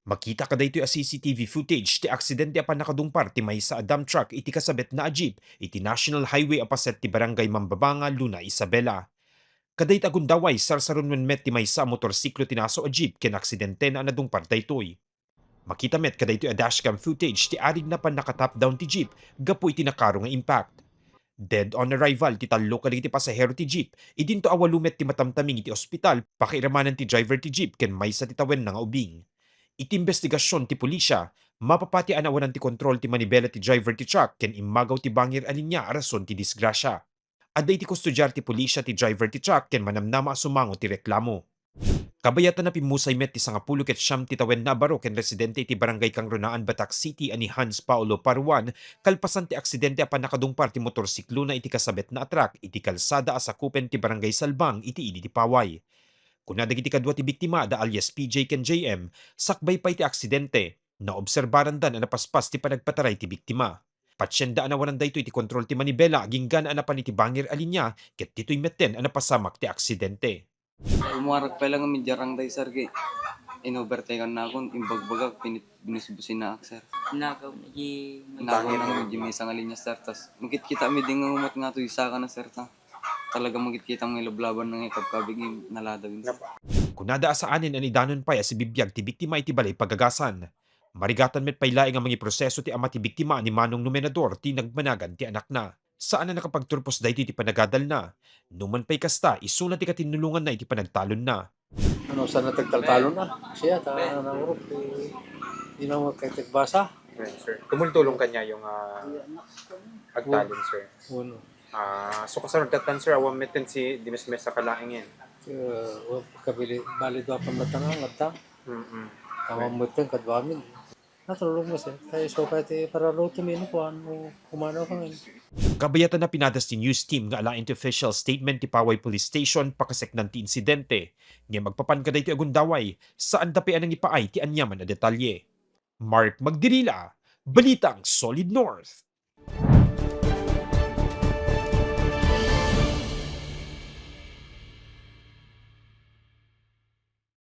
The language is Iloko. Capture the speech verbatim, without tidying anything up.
Makita kadaytoy a C C T V footage ti aksidente a pannakadungpar ti maysa a dump truck iti kasabetna a jeep iti National Highway a paset ti Barangay Mambabanga, Luna, Isabela. Kadayta a gundaway, sarsarunuen met ti maysa a motorsiklo ti nasaw a jeep ken aksidentena a nadungpar daytoy. Makita met kadaytoy a dashcam footage ti arigna pannaka-top down ti jeep gapu iti nakaro nga impact. Dead on arrival ti tallo kadagiti pasahero ti jeep, idinto a walo met ti matamtaming iti ospital, pakairamanen ti driver ti jeep ken maysa ti tawenna nga ubing. Iti imbestigasion ti pulisya, mapapati a nawanan ti kontrol ti manibela ti driver ti truck ken immagaw ti bangir a linia a rason ti disgrasya. Adda iti kustodiar ti pulisya ti driver ti truck ken manamnama a sumango ti reklamo. Kabayatan a pimmusay met ti sangapulo ket siam ti tawenna a baro ken residente iti Barangay Kangrunaan, Batac City a ni Hans Paulo Paruan, kalpasan ti aksidente a pannakadungpar ti motorsiklona iti kasabetna a truck iti kalsada a sakupen ti Barangay Salbang iti ili ti Paway. Kuna dagiti kadua ti biktima da alias P J ken J M, sakbay pay ti aksidente, naobserbarandan a napaspas ti panagpataray ti biktima. Patienda a nawanan daytoy ti kontrol ti manibela agingga a napan iti bangir a linia ket ditoy metten a napasamak ti aksidente. Umuarag pay lang iti arangday, sir, kay in-overtake-annakon, imbagbagak, pinit-, binusbusinnaak, sir. Nakaw, iti Nakaw na nga iti maysa nga linia, sir, tas makitkita mi di nga umat nga to, isa ka na, sir, ta. Talaga makitkita nga ilablaban nga ikabkabig, eh, naladaw yun, sir. Kunada a saanen a idanon pay a sibibiag ti biktima iti balay pagagasan. Marigatan met pay laeng a mangiproseso ti ama ti biktima a ni Manong Numenador ti nagmanagan ti anakna. Saan a nakapagturpos daytoy ti panagadalna. Numan pay kasta, isuna ti katinnulonganna iti panagtalonna. Ano, saan na tagtaltalon na? Siya, ta, naurok, eh, di na mo kay tagbasa. Right, sir. Tumultulong kanya yung, ah, agtalon, sir. Uno. Ah, so, kasaragatan, sir, awan metten ti dimismesa ka laeng yan. Eh, wa-, kabili, bali dua pa matan nga, ngata. Mm-mm. Awan metten, kadua amin. Natulog mo, sir. Kaya so, kaya ti pararuto mi, no, kuan, no, kumano ka ngayon. Kabayatan a pinadas ti news team nga alaen ti official statement ti Paway Police Station pakaseknan ti insidente. Ngem agpapan kadaytoy a gundaway, saanda pay a nangipaay ti aniaman a detalye. Mark Magdirila, Balitang Solid North.